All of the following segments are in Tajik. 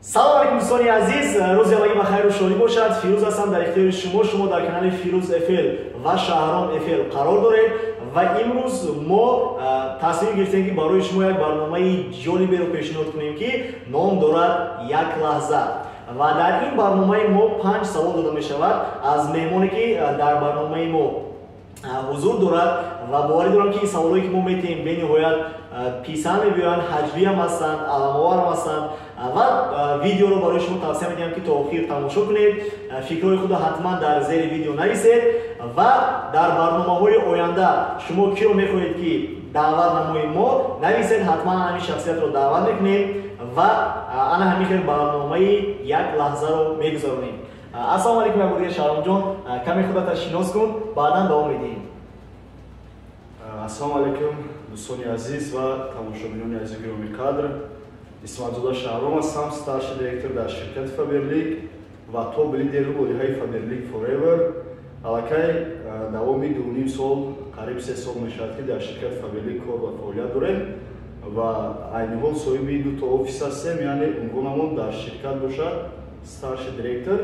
Салом алейкум, дӯстони азиз, рӯзи аввалӣ ба хайру шодӣ бошад. Фирӯз ҳастам дар ихтиёри шумо. Шумо дар канали Фирӯз ФЛ ва Шаҳром ФЛ қарор доред ва имрӯз мо тасмим гирифтем, ки барои шумо як барномаи ҷолиберо пешниҳод кунем, ки ном дорад «Як лаҳза». Ва дар ин барномаи мо панҷ савол дода мешавад аз меҳмоне, ки дар барномаи мо ҳузур дорад, ва боварӣ дорам, ки саволое, ки мо метиҳем, бениҳоят писанд мебиёянд, ҳаҷвиам ҳастанд, аламоварам ҳастанд. Ва видеоро барои шумо тавсия медиҳам, ки то охир тамошо кунед, фикрҳои худро ҳатман дар зери видео нависед ва дар барномаҳои оянда шумо киро мехоҳед, ки даъват намоем мо, нависед, ҳатман ҳамин шахсиятро даъват мекунем ва ана ҳамин хел барномаи «Як лаҳзаро» мегузаронем. Ассалому алайкум, ябодигар Шаҳромҷон, каме худата шинос кун, баъдан давом медиҳем. Ассалому алайкум, дӯстони азиз ва тамошобинони азизи гиромиқадр. Исматзода Шаҳром ҳастам, старший директор дар ширкати Фаберлик ва топ лидери лоиҳаи Фаберлик Forever. Аллакай давоми 2,5 сол, қариб 3 сол мешавад, ки дар ширкати Фаберлик кор ва фаъолият дорем ва айни ҳол соҳиби дуто офис ҳастем, яъне унвонамон дар ширкат бошад старший директор.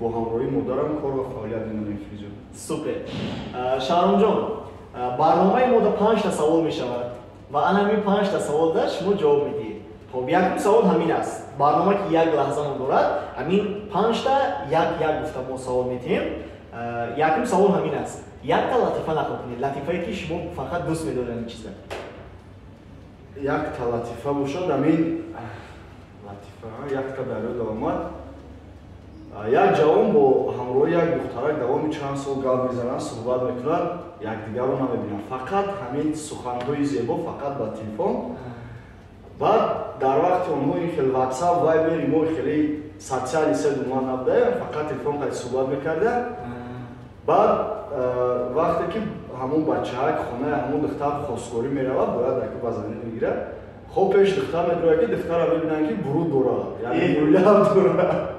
Бо ҳамроҳии модарам кор ва фаъолият менамоем, Фирӯзҷон. Супер, Шаҳромҷон. Барномаи мо да панҷта савол мешавад ва ана ҳамин панҷта саволда шумо ҷавоб медиҳед. Хоб, якум савол ҳамин аст. Барнома, ки «Як лаҳза» ном дорад, ҳамин панҷта як як гуфта мо савол медиҳем. Якум савол ҳамин аст: якта латифа нақл кунед, латифае, ки шумо фақат дӯст медоред ин чиза. Якта латифа бошад, ҳамин латифа якта дар ёд омад. Як ҷавон бо ҳамроҳи як духтарак давоми чанд сол гап мезананд, суҳбат мекунанд, якдигарро намебинанд, фақат ҳамин суханҳои зебо, фақат ба телефон. Баъд дар вақти онҳо ин хел Ватсап, Вайбер, имо хеле социальный сеть умуман набуда, фақат телефон қайд суҳбат мекарданд. Баъд вақте ки ҳамон бачаак хонаи ҳамон духтар хостгорӣ меравад, бояд яке ба занӣ мегирад. Хоб, пеш духтар медорад, ки духтара мебинанд, ки буруд дорад, яъне мӯйлаб дорад.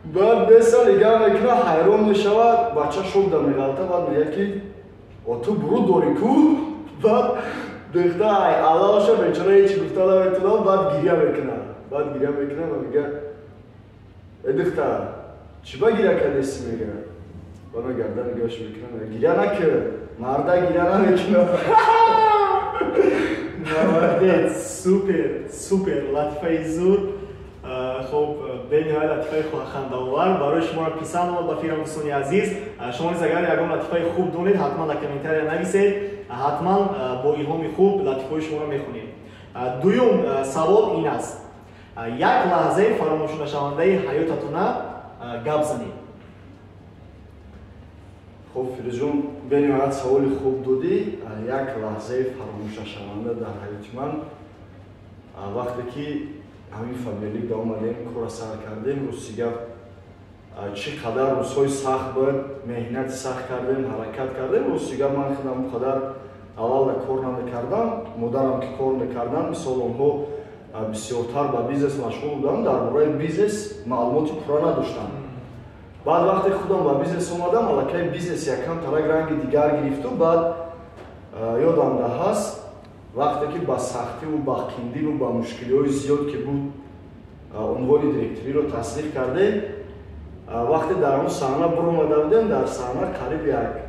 Баъд беса нигоҳ мекунад, ҳайрон мешавад, бача шокда меғалта. Баъд мегӯяд, ки о, ту буруд дорӣ ку? Баъд духтар ай аллоша бечора ҳечи гуфта наметавонад. Баъд гиря мекунад, баъд гиря мекунад ва мегӯяд: «Э, духтар, чӣ ба гиря кардеси?» Мегӯяд. Баъд мегарда, нигоҳш мекунад, мегӯяд: «Гиря накун, марда гиря намекунад». Молодец, супер, супер, латифаи зуд. Хоб, бениҳоят латифаи хандаовар, барои шуморо писанд омад, ба фикрам. Дӯстони азиз, шумо низ агар ягон латифаи хуб донед, ҳатман дар комментария нависед, ҳатман бо илҳоми хуб латифаҳои шуморо мехонем. Дуюм савол ин аст: як лаҳзаи фаромӯшнашавандаи ҳаётатона гап занед. Хуб, Фирӯзҷон, бениҳоят саволи хуб додӣ. Як лаҳзаи фаромӯшнашаванда дар ҳаёти ман вақте ки ҳамин Фаберлик омадем, кора сар кардем. Рости гап, чӣ қадар рӯзҳои сахт буд, меҳнати сахт кардем, ҳаракат кардем. Рости гап, ман худам он қадар аввалда кор намекардам, модарам ки кор мекарданд. Мисол, онҳо бисёртар ба бизнес машғул буданд, дар бораи бизнес маълумоти пурра надоштанд. Баъд вақте худам ба бизнес омадам, аллакай бизнес якам тарак ранги дигар гирифту. Баъд ёдам да ҳаст, вақте ки ба сахтиву ба қиндиву ба мушкилиҳои зиёд ки буд, унвони директориро тасдиқ кардем. Вақте дар он саҳна буромада будем, дар саҳна қариб як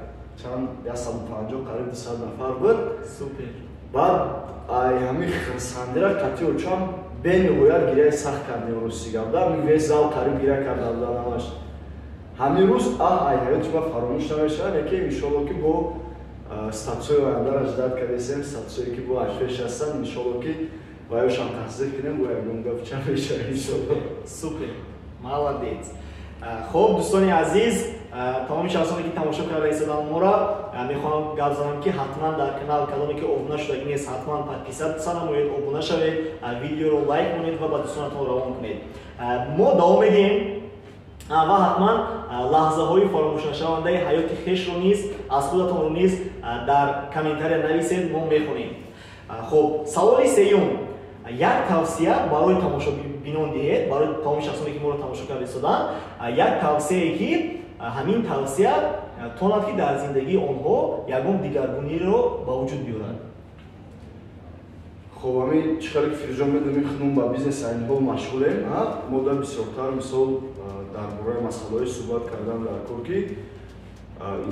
чанд, 150, қариб 200 нафар буд. Баъд ай ҳамин хирсандира қатъи очам бениҳоят гиряи сахт кардем. Рости гап, да, ҳамин весь зал қариб гиря карда будан ҳамаш. Ҳамин рӯз ай ҳаёти ма фаромӯш намешавад. Яке, иншолло, ки бо статусҳои ояндара ждать кардесем, статусҳое, ки бо пеш ҳастанд, иншолло, ки ваёшам тасдиқ кунем, бо ягон гап ча мешавад, иншолло. Супер, молодец. Хуб, дӯстони азиз, тамоми шахсоне, ки тамошо карда истодан моро, мехоҳам гап занам, ки ҳатман дар канал кадоме ки обуна шудагӣ нест, ҳатман подписаться намоед, обуна шавед, видеоро лайк монед ва ба дӯстонатон равон кунед. Мо давом медиҳем ва ҳатман лаҳзаҳои фаромӯшнашавандаи ҳаёти хешро низ, аз худатонро низ дар комментария нависед, мо мехонем. Хуб, саволи сеюм: як тавсия барои тамошобинон диҳед, барои тамоми шахсоне, ки моро тамошо карда истоданд, як тавсияе, ки ҳамин тавсия тонад, ки дар зиндагии онҳо ягон дигаргуниро ба вуҷуд биёрад. Хоб, ами чӣ хеле ки, Фирӯзҷон, медонӣ, худмон ба бизнес айни ҳол машғулем. Мо да бисёртар, мисол, дар бораи масъалаҳои суҳбат кардан дар кор, ки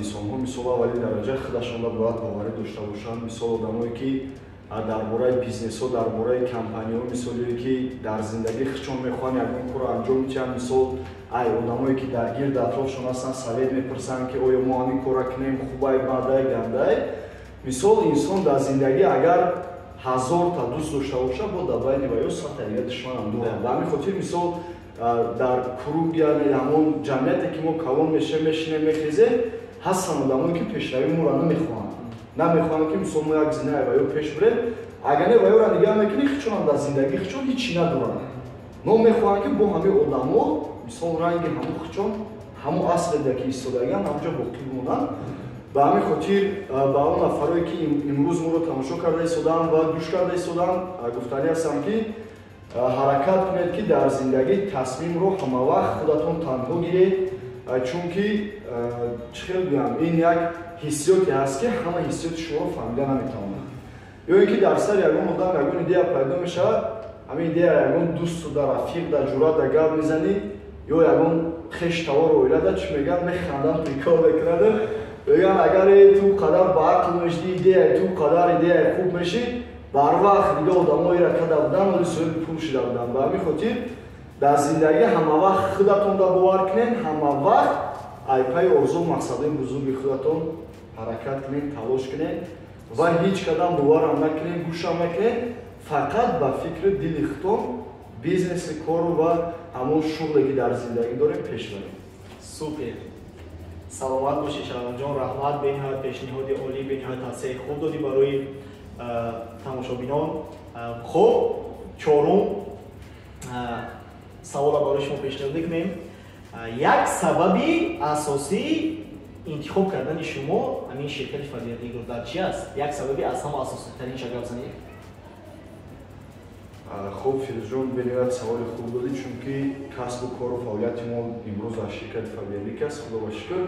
инсонҳо, мисол, аввали дараҷа худашонда бояд боварӣ дошта бошанд. Мисол, одамое ки дар бораи бизнесҳо, дар бораи компаниҳо, мисоле ки дар зиндагӣ худшон мехоҳанд ягон корро анҷом медиҳанд, мисол, ай одамое ки дар гирди атрофшон ҳастанд, совет мепурсанд, ки оё мо ҳамин корра кунем хубай, бадай, гандай. Мисол, инсон дар зиндагӣ агар 1000-та дӯст дошта бошад, бо дар байни ва ё 100-та дига душманам дорад. Ба ҳамин хотир, мисол, дар круг, яъне ҳамон ҷамъияте ки мо калон мешем, мешинем, мехезем, ҳастанд одамое ки пешравии моро намехоҳанд, намехоҳанд ки, мисол, мо як зинаи ва ё пеш бирем. Агар не, ва ёра нигаҳ мекунӣ, хичонам дар зиндагӣ хичон ҳичи надоранд, но мехоҳанд ки бо ҳамин одамо, мисол, ранги ҳамун хичон, ҳамун асреда ки истодагиан, ҳамҷо боқӣ бимонанд. Ба ҳамин хотир ба он нафарое ки имрӯз моро тамошо карда истодаанд ва гӯш карда истодаанд, гуфтанӣ ҳастам, ки ҳаракат кунед, ки дар зиндагӣ тасмимро ҳамавақт худатон танҳо гиред, чунки, чӣ хел гӯям, ин як ҳиссиёте ҳаст, ки ҳама ҳиссиёти шуморо фаҳмида наметавонад. Ё ин ки дар сари ягон одам ягон идея пайдо мешавад, ҳамин идея ягон дӯсту да рафиқ, да ҷура да гап мезанӣ ё ягон хеш тавору оилада, чӣ мегӯянд? Механданд, прикол мекунанд, мегӯянд: агар ту қадар ба ақл мешди, идеяи ту қадар идеяи хуб мешид, барвақт дига одамоеро када буданд, оли соҳиби пул шида буданд. Ба ҳамин хотир дар зиндагӣ ҳамавақт худатонда бовар кунед, ҳамавақт айпаи орзу мақсадҳои бузурги худатон ҳаракат кунед, талош кунед ва ҳеҷ кадам боварам накунед, гӯшам накунед, фақат ба фикри дили худтон бизнеси, кору ва ҳамон шуғле ки дар зиндагӣ дорем, пеш барем. Супер, саломат бошӣ, Шаҳромҷон, раҳмат. Бениҳоят пешниҳоди олӣ, бениҳоят тавсияи хуб додӣ барои тамошобинон. Хуб, чорум савола барои шумо пешниҳод мекунем: як сабаби асосии интихоб кардани шумо ҳамин ширкати Фаберликро дар чи аст? Як сабаби аз ҳама асоситаринша гап занед. Хуб, Фирӯзҷон, бениҳоят саволи хуб додӣ, чунки касбу кору фаъолияти мо имрӯз аз ширкати Фаберлик аст, худо ба шукр.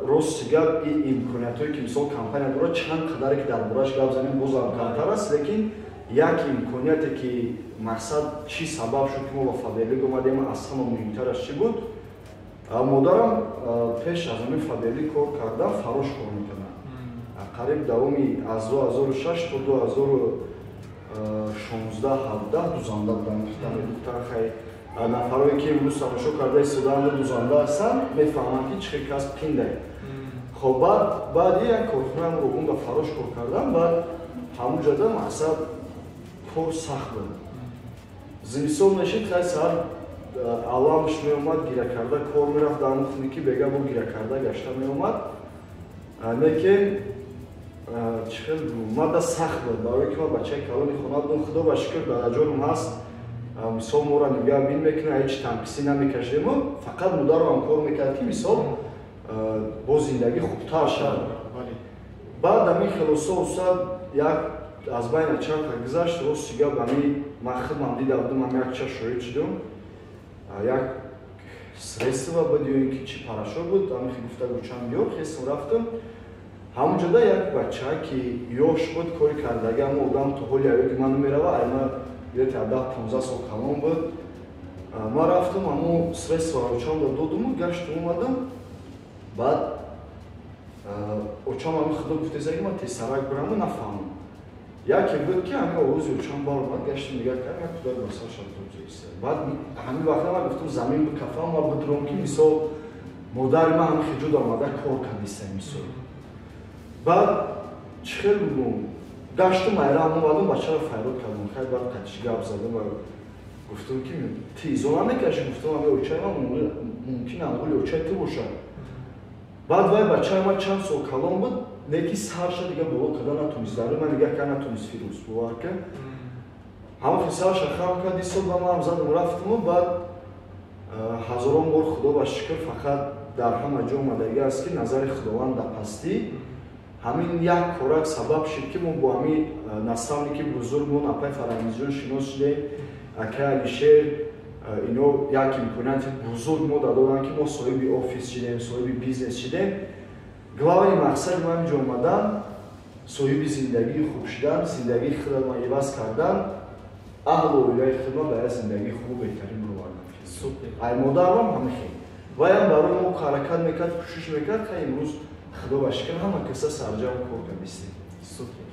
Рости гап, ин имкониятҳое ки, мисол, компания дорад, чанд қадаре ки дар борааш гап занем, бозам камтар аст. Лекин як имконияте ки, мақсад, чӣ сабаб шуд, ки мо ба Фаберлик омадем, аз ҳама муҳимтараш чӣ буд? Модарам пеш аз ҳамин Фаберлик кор кардан фарош кор мекарданд, қариб давоми аз 2006 то 2016-17 дузанда буданд. Духтар, хай, нафарое ки имрӯз тамошо карда истодаанд, дузанда ҳастанд, мефаҳманд, ки чӣ хел касб қиндае. Хоб, баъд баъди як корхонаам Роғун ба фарош кор кардам. Баъд ҳамун ҷода, мақсад, кор сахт буд. Зимистон мешид, хай, саҳар аламш меомад, гира карда кор мерафт, дар ки бега бо гира карда гашта меомад. Лекин чӣ хел, мада сахт буд, барое ки ман бачаи калони хона будам. Худо ба шукр, дадаҷонам ҳаст, мисол, моро нигаҳбин мекунад, ҳеҷ танқисӣ намекашидему. Фақат модарам кор мекард, ки, мисол, бо зиндагӣ хубтар шавад. Баъд ҳамин хелосо устад як аз байна чанд та гузашт. Рости гап, ами ман худмам дида будам, ами якча шоҳид шудам. Як средства буд ё ин ки чӣ, порошок буд, ами гуфта гучам биёр. Хестам, рафтам. Ҳамон ҷода як бача ки ёш буд, кори кардаги, ҳамон одам то ҳоли аёди ман намерава, айма где-то 15 сол калон буд. Ман рафтам, ҳамон средстваро очамда додуму гаштум, омадам. Баъд очам ҳами худо гуфтеса, ки ман тезсарак бираму нафаҳмам. Яке буд, ки ҳами овози очам баромад, гаштум, нигаҳ кардам, як кӯдак ба сар шаб. Баъд ҳамин вақта ман гуфтам: замин бикафам ва бидурам, ки, мисол, модари ман ҳами хиҷуд омада кор кардиста, мисол. Баъд чӣ хел бугум, гаштум, айрам омадам, бачаро файрод кардам. Хай, баъд қатиш гап задам ва гуфтам, ки ти изо намекашӣ? Гуфтам: ами очаи ман мумкин амғули очаи ту бошад. Баъд вай бачаи ман чанд сол калон буд, леки сарша дига боло карда натонист, дари ман нигаҳ карда натонист. Фирӯз, бовар кун, ҳамон сарша хам кард, истод ба ман задам, рафтаму. Баъд ҳазорон бор худо ба шукр, фақат дар ҳама ҷо омадагӣ аст, ки назари худованд дар пастӣ ҳамин як корак сабаб шуд, ки мо бо ҳамин наставники бузургмон, апай Фарангизҷон, шинос шудем, акай Алишер. Ино як имконияти бузург мо доданд, ки мо соҳиби офис шудем, соҳиби бизнес шудем. Главный мақсади мо ҳаминҷо омадан. Соҳиби зиндагии хуб шудан, зиндагии худама иваз кардан, аҳлу оилаи худма ба як зиндагии хубу беҳтарин бировардан. Ай модарам ҳама хел. Ваям барои мо ҳаракат мекард, кӯшиш мекард, та имрӯз худо ба шукр ҳама каса сарҷам кор кардистем. Супер.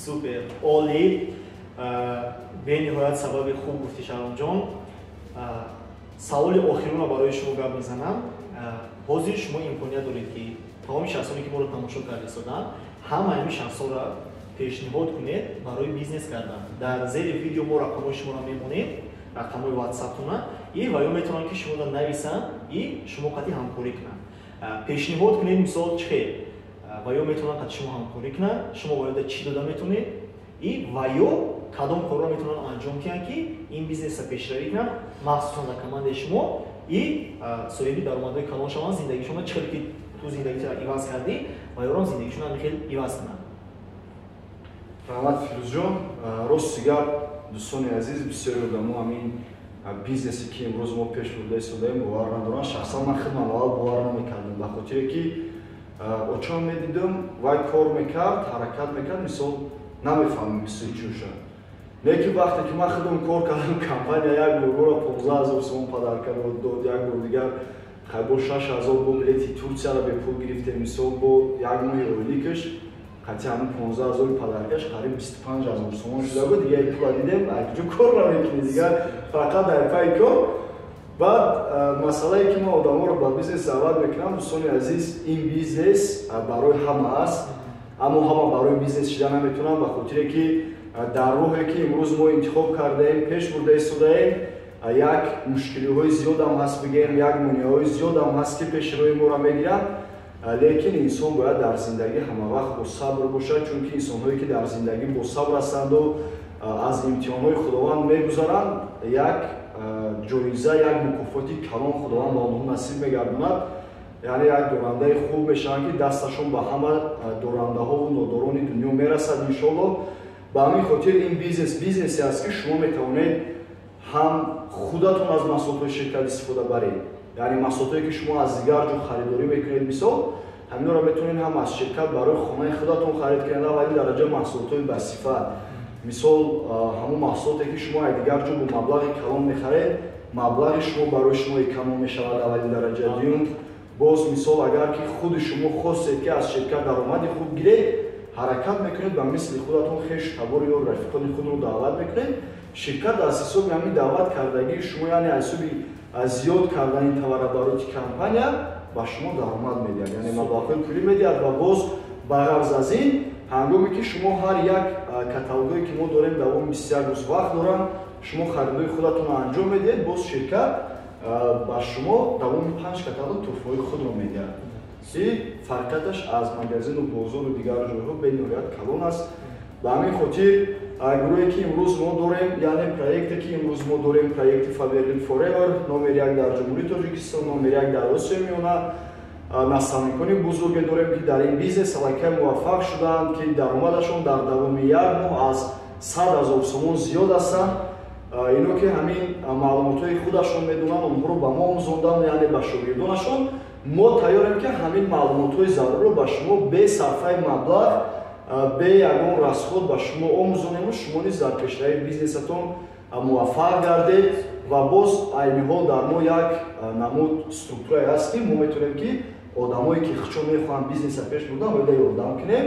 Супер. Олӣ. Бениҳоят сабаби хуб гуфтӣ, Шаҳромҷон. Саволи охирона барои шумо гап мезанам. Ҳозир шумо имконият доред, ки тамоми шахсоне, ки моро тамошо карда истоданд, ҳама ҳамин шахсҳоро пешниҳод кунед барои бизнес кардан. Дар зери видео мо рақамҳои шуморо мемонем, рақамҳои ватсаптона, и ва ё метавонанд, ки шуморо нависанд и шумо қатъи ҳамкорӣ кунанд. Пешниҳод кунед, мисол, чӣ хел ва ё метавонанд қатъи шумо ҳамкорӣ кунанд, шумо ва ёда чӣ дода метавонед и ва ё кадом корро метавонанд анҷом диҳанд, ки ин бизнеса пешравӣ кунанд, махсусан дар командаи шумо, и соҳиби даромадҳои калон шаванд, зиндагишонро чӣ хеле ки ту зиндагиро иваз кардӣ, ва ёрон зиндагишонро ҳамин хел иваз кунанд. Раҳмат, Фирӯзҷон. Рости гап, дӯстони азиз, бисёри одамо ҳамин бизнесе, ки имрӯз мо пеш бурда истодаем, бовар надоранд. Шахсан ман худман аввал бовар намекардам, ба хотире ки очам медидам, вай кор мекард, ҳаракат мекард, мисол, намефаҳмем бисёри чӯша. Лекин вақте ки ман худам кор кардам, компания як бор моро 15 000 сомон подарка дод, як бор дигар хай бо 6000 бо билети Турсияро бепул гирифтем, мисол, бо як моҳи ойликаш қатъи ҳамин 15 000 подаркаш қариб 25 000 сомон шуда буд. Дигар пула дидем, куҷо кор намекунӣ, дигар фақат дар пайи кор. Баъд масъалае, ки ман одаморо ба бизнес даъват мекунам, дӯстони азиз, ин бизнес барои ҳама аст, аммо ҳама барои бизнес шида наметавонанд, ба хотире ки дар роҳе, ки имрӯз мо интихоб кардаем, пеш бурда истодаем, як мушкилиҳои зиёдам ҳаст, бигӯем, як монеаҳои зиёдам ҳаст, ки пеши роҳи моро мегиранд. Лекин инсон бояд дар зиндагӣ ҳамавақт бо сабр бошад, чунки инсонҳое, ки дар зиндагӣ бо сабр ҳастанду аз имтиҳонҳои Худованд мегузаранд, як ҷоиза, як мукофоти калон Худованд ба онҳо насиб мегардонад, яъне як дорандаи хуб мешаванд, ки дасташон ба ҳама дорандаҳову нодорони дунё мерасад, иншоалло. Ба ҳамин хотир ин бизнес бизнесе аст, ки шумо метавонед ҳам худатон аз маҳсулотҳои ширкат истифода баред, яъне маҳсулотое, ки шумо аз дигар ҷо харидорӣ мекунед, мисол, ҳаминро метавонед ҳам аз ширкат барои хонаи худатон харид кунед. Аввали дараҷа маҳсулотҳои басифат, мисол, ҳамон маҳсулоте, ки шумо аз дигар ҷо бо маблағи калон мехаред, маблағи шумо барои шумо эконом мешавад, аввали дараҷа. Дуюм, боз, мисол, агар ки худи шумо хостед, ки аз ширкат даромади хуб гиред, ҳаракат мекунед, ба мисли худатон хешу табор ё рафиқони худро даъват мекунед. Ширкат аз ҳисоби ҳамин даъват кардагии шумо, яъне аз ҳисоби зиёд кардани товарообороти компания, ба шумо даромад медиҳад, яъне маблағҳои пулӣ медиҳад. Ва боз ба ғарз аз ин, ҳангоме ки шумо ҳар як каталогое, ки мо дорем, давоми 21 рӯз вақт доранд, шумо харидои худатонро анҷом медиҳед, боз ширкат ба шумо давоми панҷ каталог тӯҳфаҳои худро медиҳад, ки фарқияташ аз магазину бозору дигар ҷойҳо бениҳоят калон аст. Ба ҳамин хотир гурӯҳе, ки имрӯз мо дорем, яъне проекте, ки имрӯз мо дорем, проекти Faberlic Forever, номер як дар Ҷумҳурии Тоҷикистон, номер як дар Осиёи Миёна, наставникони бузурге дорем, ки дар ин бизнес аллакай муваффақ шуданд, ки даромадашон дар давоми як моҳ аз 100 000 сомон зиёд ҳастанд. Ино ки ҳамин маълумотҳои худашон медонанд, онҳоро ба мо омӯзонданд, яъне ба шогирдонашон. Мо тайёрем, ки ҳамин маълумотҳои зарурро ба шумо бе сарфаи маблағ, бе ягон расход ба шумо омӯзонему шумо низ дар пешравии бизнесатон муваффақ гардед. Ва боз айни ҳол дар мо як намуд структурае ҳаст, ки мо метавонем, ки одамое, ки худшон мехоҳанд бизнеса пеш бурдан, бояд ёрдам кунем.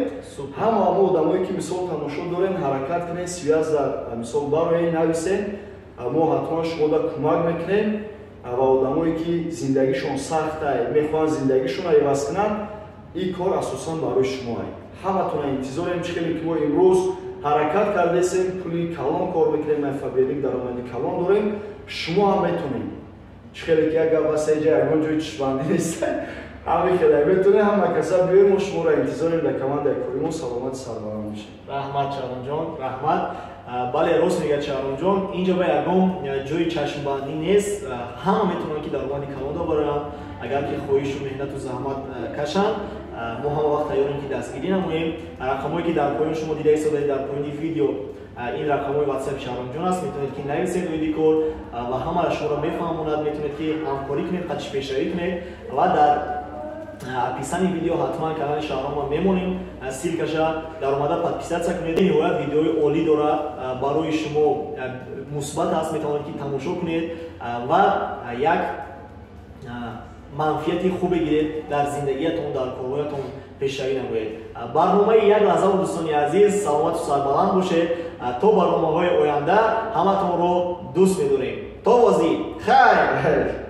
Ҳама ҳамо одамое, ки, мисол, тамошо дорем, ҳаракат кунем, связь мисол, бароен, нависен, мо ҳатман шумода кӯмак мекунем. Ва одамое, ки зиндагишон сахтай, мехоҳанд зиндагишонро иваз кунанд, ин кор асосан барои шумоа. Ҳаматона интизорем. Чӣ хеле ки мо имрӯз ҳаракат кардесем, пули калон кор мекунем, Фаберлик даромади калон дорем, шумо ҳам метонед. Чӣ хеле ки як гап аст, ҷа ягон ҷои чишбандӣ нест, ҳамин хеле метонед. Ҳама каса биёед, мо шуморо интизорем дар командаи коримон. Саломати сарбаланд бошед. Раҳмат, Шаҳромҷон, раҳмат. Бале, рост мегӯяд Шаҳромҷон, инҷо ба ягон ҷои чашмбандӣ нест, ҳама метавонанд, ки даромади калон добаранд, агар ки хоҳишу меҳнату заҳмат кашанд. Мо ҳама вақт тайёрем, ки дастгирӣ намоем. Рақамҳое, ки дар поён шумо дида истодаед, дар поёни видео, ин рақамҳои ватсапи Шаҳромҷон аст. Метавонед, ки нависед оиди кор ва ҳамаро шуморо мефаҳмонад. Метавонед, ки ҳамкорӣ кунед, қатиш пешравӣ кунед ва дар Описании видео ҳатман канали Шаҳрома мемонем, ссылка ша даромада подписаться кунед. Ниҳоят видеои олӣ дорад, барои шумо мусбат аст, метавонед, ки тамошо кунед ва як манфиати хубе гиред, дар зиндагиятон, дар корҳоятон пешравӣ намоед. Барномаи «Як лаҳза», дӯстони азиз, саломату сарбаланд бошед. То барномаҳои оянда ҳаматонро дӯст медорем. То бозӣ, хайр.